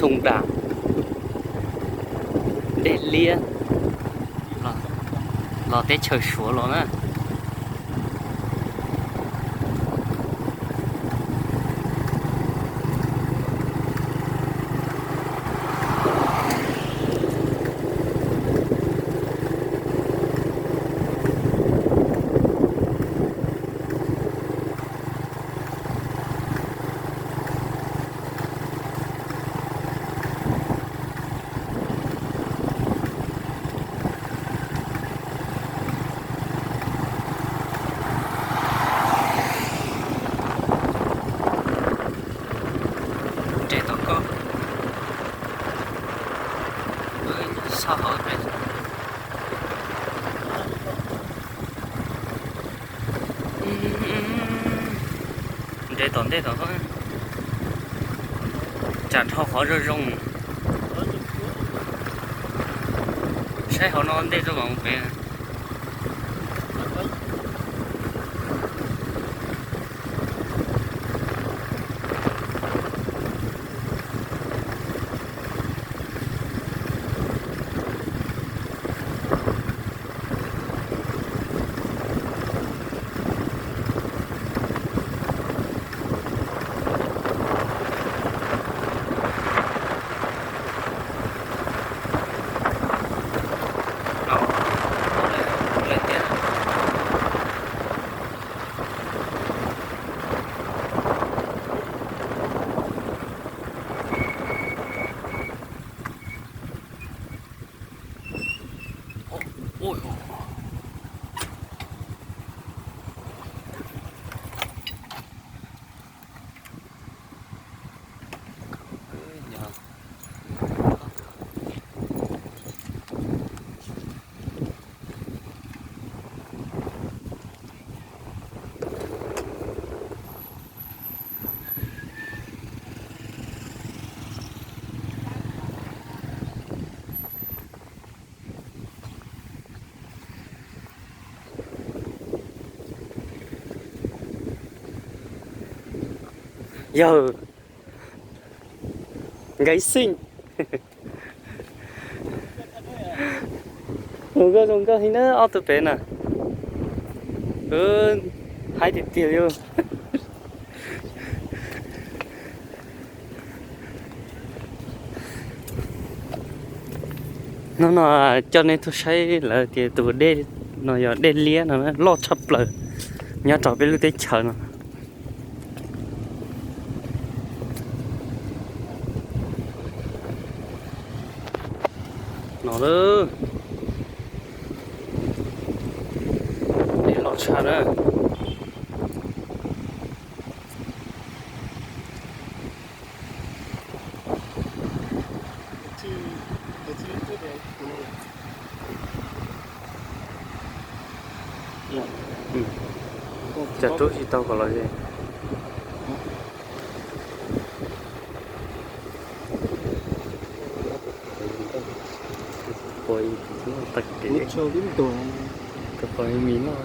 Thoo Dam, dej liab, los teb chaws Suav los na. Nres tom koj, sab hauv peb. Nres tom ntej tom koj, tsam dhau qhov zoo zoo. Saib hauv no ntej zoo mas mus pem. Yog Nkees Xeej, zoo nkauj zoo nkauj heev na ob tug pem na. Haib tiag tiag li. Hnub no coj nej tuaj saib lawv tias tus dej no yog dej liab no loj tshaj plaws nyob rau peb lub teb chaws no. No lawm, dej loj tshaj na. Cas rub tsis tau kom los ze. Pom tag kev, pom mis noj.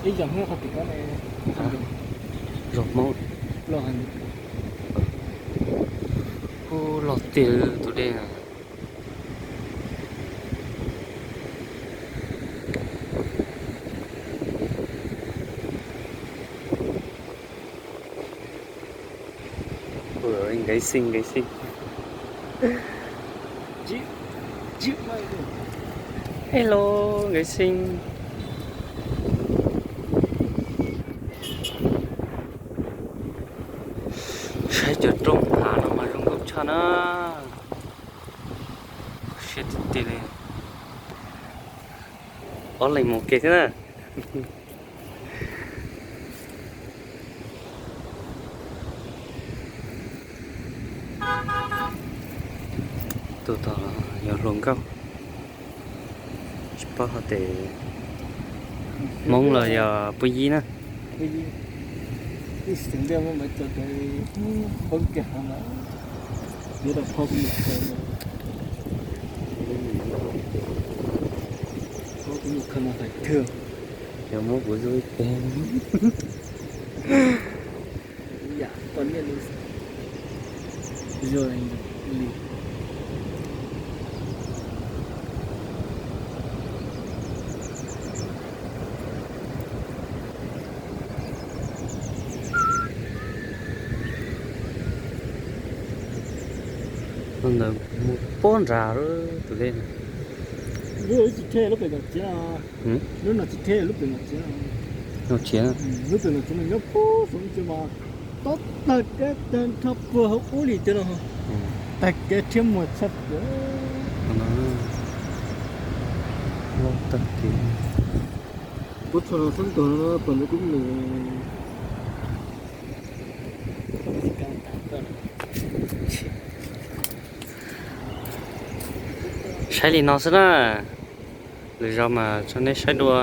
Ib zos Hmoob qhov tim ko ne, zos Hmoob loj heev. Ub, loj tiag tus dej. Nkees Xeej, Nkees Xeej. Hello, Nkees Xeej. Saib cov roob hav no mas zoo nkauj tshaj na. Siab tiag tiag li. Ob leeg mus ke thiab na. Tus tod yog hluas nkauj, tsis paub hais tias Hmoob los yog Pub Yib na. Mas hais thwg. Yog muab kuv zuj tes. Yam poj niam li. Zoo li. Ntawd mus pob nrad lub tus dej. Lub tsis thej lub pem nom tsiav. Lub no tsis thej lub pem nom tsiav. Nom tsiav. Lub pem nom tsiav mas nyob puag saum tsiav mas tob tag kev tag nrho puag hauv ub li tiag no. Tag kev thiab muag tshaj plaws. Loj tag kev. Kuv txog sab ntuag no pas ntawd kuv mus. Saib li no xwb na. Lwm zaus mas tso nej saib dua.